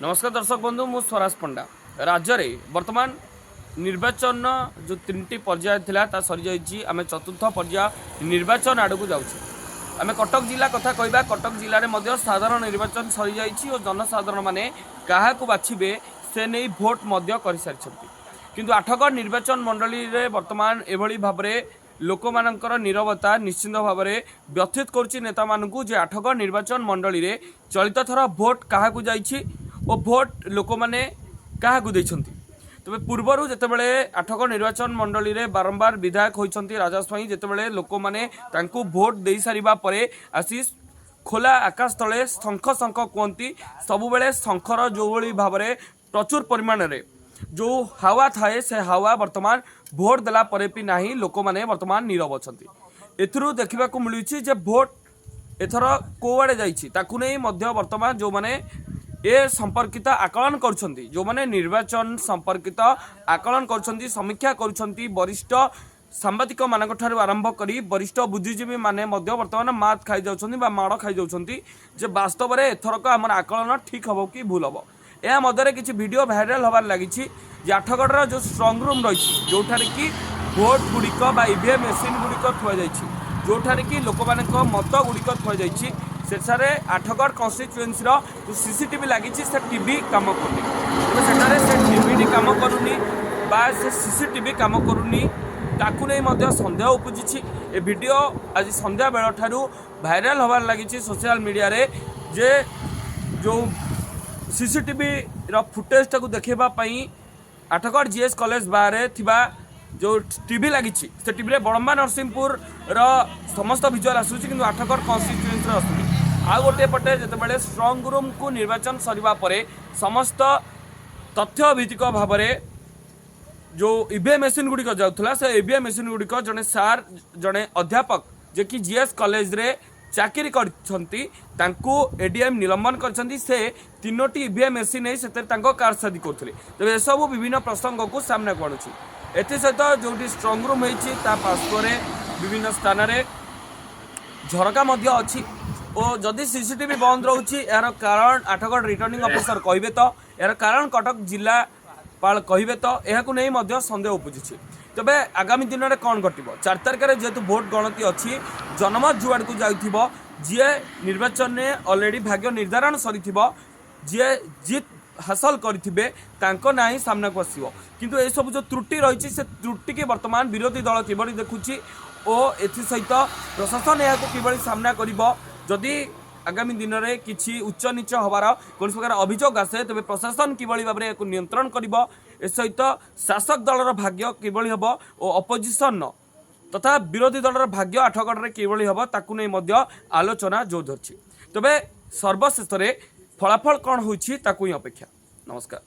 ନମସ୍କାର ଦର୍ଶକ ବନ୍ଧୁ, ମୁଁ ସ୍ୱରାଜ ପଣ୍ଡା। ରାଜ୍ୟରେ ବର୍ତ୍ତମାନ ନିର୍ବାଚନ ଯେଉଁ ତିନିଟି ପର୍ଯ୍ୟାୟ ଥିଲା, ତା ସରିଯାଇଛି। ଆମେ ଚତୁର୍ଥ ପର୍ଯ୍ୟାୟ ନିର୍ବାଚନ ଆଡ଼କୁ ଯାଉଛେ। ଆମେ କଟକ ଜିଲ୍ଲା କଥା କହିବା। କଟକ ଜିଲ୍ଲାରେ ମଧ୍ୟ ସାଧାରଣ ନିର୍ବାଚନ ସରିଯାଇଛି ଓ ଜନସାଧାରଣମାନେ କାହାକୁ ବାଛିବେ, ସେ ନେଇ ଭୋଟ ମଧ୍ୟ କରିସାରିଛନ୍ତି। କିନ୍ତୁ ଆଠଗଡ଼ ନିର୍ବାଚନ ମଣ୍ଡଳୀରେ ବର୍ତ୍ତମାନ ଏଭଳି ଭାବରେ ଲୋକମାନଙ୍କର ନିରବତା ନିଶ୍ଚିତ ଭାବରେ ବ୍ୟଥିତ କରୁଛି ନେତାମାନଙ୍କୁ ଯେ ଆଠଗଡ଼ ନିର୍ବାଚନ ମଣ୍ଡଳୀରେ ଚଳିତ ଥର ଭୋଟ କାହାକୁ ଯାଇଛି ଓ ଭୋଟ ଲୋକମାନେ କାହାକୁ ଦେଇଛନ୍ତି। ତେବେ ପୂର୍ବରୁ ଯେତେବେଳେ ଆଠଗଡ଼ ନିର୍ବାଚନ ମଣ୍ଡଳୀରେ ବାରମ୍ବାର ବିଧାୟକ ହୋଇଛନ୍ତି ରାଜା ସ୍ୱାଇଁ, ଯେତେବେଳେ ଲୋକମାନେ ତାଙ୍କୁ ଭୋଟ ଦେଇସାରିବା ପରେ ଆସି ଖୋଲା ଆକାଶ ତଳେ ଶଙ୍ଖ ଶଙ୍ଖ କୁହନ୍ତି, ସବୁବେଳେ ଶଙ୍ଖର ଯେଉଁଭଳି ଭାବରେ ପ୍ରଚୁର ପରିମାଣରେ ଯେଉଁ ହାୱା ଥାଏ, ସେ ହାୱା ବର୍ତ୍ତମାନ ଭୋଟ ଦେଲା ପରେ ବି ନାହିଁ। ଲୋକମାନେ ବର୍ତ୍ତମାନ ନୀରବ ଅଛନ୍ତି। ଏଥିରୁ ଦେଖିବାକୁ ମିଳୁଛି ଯେ ଭୋଟ ଏଥର କୋଉଆଡ଼େ ଯାଇଛି। ତାକୁ ନେଇ ମଧ୍ୟ ବର୍ତ୍ତମାନ ଯେଉଁମାନେ ଏ ସମ୍ପର୍କିତ ଆକଳନ କରୁଛନ୍ତି, ଯେଉଁମାନେ ନିର୍ବାଚନ ସମ୍ପର୍କିତ ଆକଳନ କରୁଛନ୍ତି, ସମୀକ୍ଷା କରୁଛନ୍ତି, ବରିଷ୍ଠ ସାମ୍ବାଦିକମାନଙ୍କ ଠାରୁ ଆରମ୍ଭ କରି ବରିଷ୍ଠ ବୁଦ୍ଧିଜୀବୀ ମାନେ ମଧ୍ୟ ବର୍ତ୍ତମାନ ମାତ ଖାଇଯାଉଛନ୍ତି ବା ମାଡ଼ ଖାଇଯାଉଛନ୍ତି ଯେ ବାସ୍ତବରେ ଏଥରକ ଆମର ଆକଳନ ଠିକ୍ ହେବ କି ଭୁଲ ହେବ। ଏହା ମଧ୍ୟରେ କିଛି ଭିଡ଼ିଓ ଭାଇରାଲ ହେବାରେ ଲାଗିଛି ଯେ ଆଠଗଡ଼ର ଯେଉଁ ଷ୍ଟ୍ରଙ୍ଗ ରୁମ୍ ରହିଛି, ଯେଉଁଠାରେ କି ଭୋଟ ଗୁଡ଼ିକ ବା ଇଭିଏମ୍ ମେସିନ୍ ଗୁଡ଼ିକ ଥୁଆଯାଇଛି, ଯେଉଁଠାରେ କି ଲୋକମାନଙ୍କ ମତ ଗୁଡ଼ିକ ଥୁଆଯାଇଛି, ସେଠାରେ ଆଠଗଡ଼ କନଷ୍ଟିଚୁଏନ୍ସିର ଯେଉଁ ସିସିଟିଭି ଲାଗିଛି, ସେ ଟିଭି କାମ କରୁନି। ତେବେ ସେଠାରେ ସେ ଟିଭିଟି କାମ କରୁନି ବା ସେ ସିସିଟିଭି କାମ କରୁନି, ତାକୁ ନେଇ ମଧ୍ୟ ସନ୍ଦେହ ଉପୁଜିଛି। ଏ ଭିଡ଼ିଓ ଆଜି ସନ୍ଧ୍ୟା ବେଳଠାରୁ ଭାଇରାଲ ହେବାରେ ଲାଗିଛି ସୋସିଆଲ ମିଡ଼ିଆରେ ଯେ ଯେଉଁ ସିସିଟିଭିର ଫୁଟେଜଟାକୁ ଦେଖାଇବା ପାଇଁ ଆଠଗଡ଼ ଜିଏସ୍ କଲେଜ ବାହାରେ ଥିବା ଯେଉଁ ଟିଭି ଲାଗିଛି, ସେ ଟିଭିରେ ବଡ଼ମ୍ବା, ନରସିଂହପୁରର ସମସ୍ତ ଭିଜୁଆଲ୍ ଆସୁଛି, କିନ୍ତୁ ଆଠଗଡ଼ କନଷ୍ଟିଚୁଏନ୍ସିର ଆସୁନି। ଆଉ ଗୋଟିଏ ପଟେ ଯେତେବେଳେ ଷ୍ଟ୍ରଙ୍ଗ ରୁମ୍କୁ ନିର୍ବାଚନ ସରିବା ପରେ ସମସ୍ତ ତଥ୍ୟ ଭିତ୍ତିକ ଭାବରେ ଯେଉଁ ଇଭିଏମ୍ ମେସିନ୍ ଗୁଡ଼ିକ ଯାଉଥିଲା, ସେ ଇଭିଏମ୍ ମେସିନ୍ ଗୁଡ଼ିକ ଜଣେ ସାର୍, ଜଣେ ଅଧ୍ୟାପକ, ଯିଏକି ଜିଏସ୍ କଲେଜରେ ଚାକିରି କରିଛନ୍ତି, ତାଙ୍କୁ ଏଡିଏମ୍ ନିଲମ୍ବନ କରିଛନ୍ତି। ସେ ତିନୋଟି ଇଭିଏମ୍ ମେସିନ୍ ନେଇ ସେଥିରେ ତାଙ୍କ କାରସାଦି କରୁଥିଲେ। ତେବେ ଏସବୁ ବିଭିନ୍ନ ପ୍ରସଙ୍ଗକୁ ସାମ୍ନାକୁ ଆଣୁଛି। ଏଥିସହିତ ଯେଉଁଠି ଷ୍ଟ୍ରଙ୍ଗ ରୁମ୍ ହେଇଛି, ତା ପାର୍ଶ୍ୱରେ ବିଭିନ୍ନ ସ୍ଥାନରେ ଝରକା ମଧ୍ୟ ଅଛି ଓ ଯଦି ସିସିଟିଭି ବନ୍ଦ ରହୁଛି, ଏହାର କାରଣ ଆଠଗଡ଼ ରିଟର୍ଣ୍ଣିଂ ଅଫିସର କହିବେ ତ, ଏହାର କାରଣ କଟକ ଜିଲ୍ଲାପାଳ କହିବେ ତ, ଏହାକୁ ନେଇ ମଧ୍ୟ ସନ୍ଦେହ ଉପୁଜିଛି। ତେବେ ଆଗାମୀ ଦିନରେ କ'ଣ ଘଟିବ? 4 ତାରିଖରେ ଯେହେତୁ ଭୋଟ ଗଣତି ଅଛି, ଜନମତ ଯୁଆଡ଼କୁ ଯାଉଥିବ, ଯିଏ ନିର୍ବାଚନରେ ଅଲରେଡ଼ି ଭାଗ୍ୟ ନିର୍ଦ୍ଧାରଣ ସରିଥିବ, ଯିଏ ଜିତ୍ ହାସଲ କରିଥିବେ, ତାଙ୍କ ନାଁ ହିଁ ସାମ୍ନାକୁ ଆସିବ। କିନ୍ତୁ ଏସବୁ ଯେଉଁ ତ୍ରୁଟି ରହିଛି, ସେ ତ୍ରୁଟିକି ବର୍ତ୍ତମାନ ବିରୋଧୀ ଦଳ କିଭଳି ଦେଖୁଛି ଓ ଏଥିସହିତ ପ୍ରଶାସନ ଏହାକୁ କିଭଳି ସାମ୍ନା କରିବ? ଯଦି ଆଗାମୀ ଦିନରେ କିଛି ଉଚ୍ଚ ନିଚ ହେବାର କୌଣସି ପ୍ରକାର ଅଭିଯୋଗ ଆସେ, ତେବେ ପ୍ରଶାସନ କିଭଳି ଭାବରେ ଏହାକୁ ନିୟନ୍ତ୍ରଣ କରିବ? ଏ ସହିତ ଶାସକ ଦଳର ଭାଗ୍ୟ କିଭଳି ହେବ ଓ ଅପୋଜିସନର ତଥା ବିରୋଧୀ ଦଳର ଭାଗ୍ୟ ଆଠଗଡ଼ରେ କିଭଳି ହେବ, ତାକୁ ନେଇ ମଧ୍ୟ ଆଲୋଚନା ଜୋର ଧରିଛି। ତେବେ ସର୍ବଶେଷରେ ଫଳାଫଳ କ'ଣ ହେଉଛି, ତାକୁ ହିଁ ଅପେକ୍ଷା। ନମସ୍କାର।